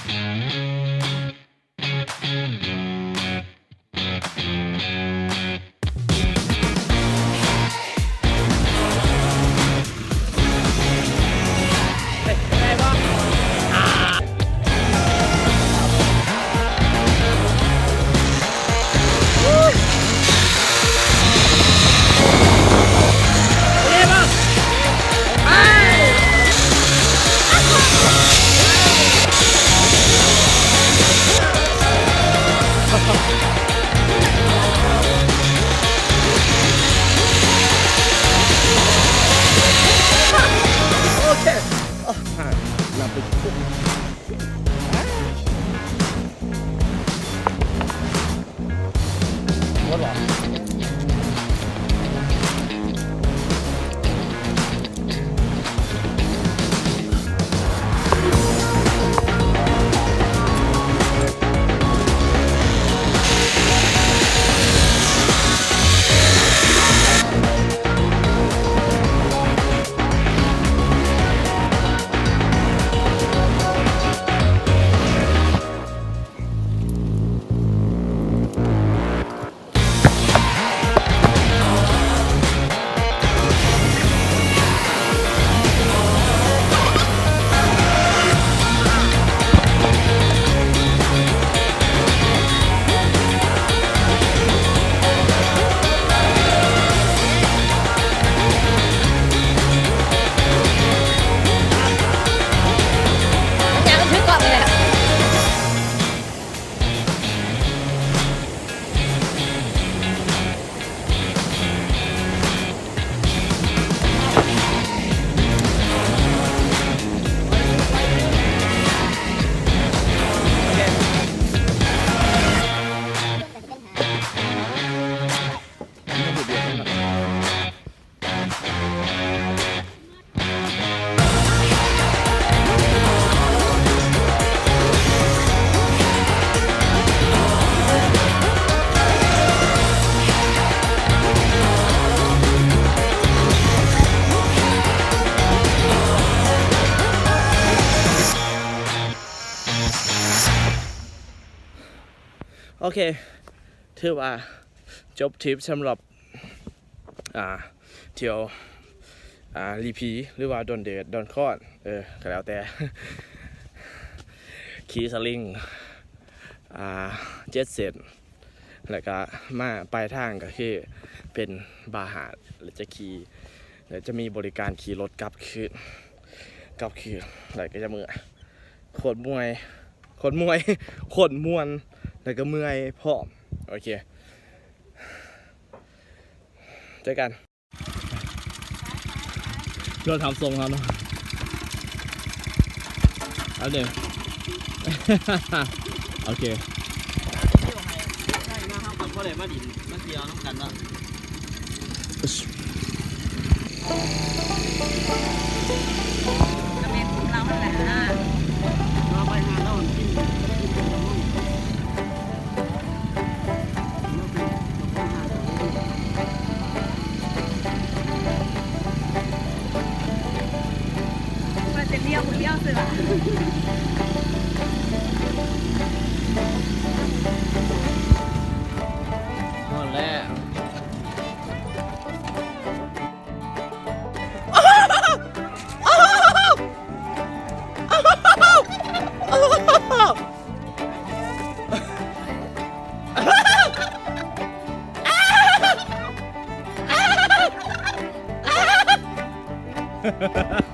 ໂອເຄ ອາ ນຳໄປ ໂອເຄ ຖືວ່າຈົບທຣິບສຳລັບ ອ່າ ທ່ຽວ ອ່າ ລີພີ ຫຼືວ່າດອນເດດ ດອນຄອນ ເອີ ກໍແລ້ວແຕ່ ຂີ່ສະລິງ ອ່າ ເຈັດເສັ້ນ ແລ້ວກະມາປາຍທາງກໍຄືເປັນບາຫາດ ແລ້ວຈະຂີ່ ແລ້ວຈະມີບໍລິການຂີ່ລົດກັບຄືນ ກັບຄືນ ແລ້ວກໍຈະເມື່ອຍ ໂຄດເມື່ອຍ ໂຄດເມື່ອຍ ໂຄດມ່ວນ ແລ້ວກໍເມື່ອຍພ້ອມ. ໂອເຄ ເຈີກັນ. ລົດຮັບສົ່ງເຮົາເນາະ ອັນນີ້ ໂອເຄ ເຮົາກໍບໍ່ໄດ້ມາດິນມາທ່ຽວນຳກັນເນາະ ກໍແມ່ນຂອງເຮົາຫັ້ນແຫຼະນະ ເຮົາໄປຫາເຮົາກິນ. ວ່າຈະລ້ຽວບໍ່ລ້ຽວເສືອ ຮອດແລ້ວ.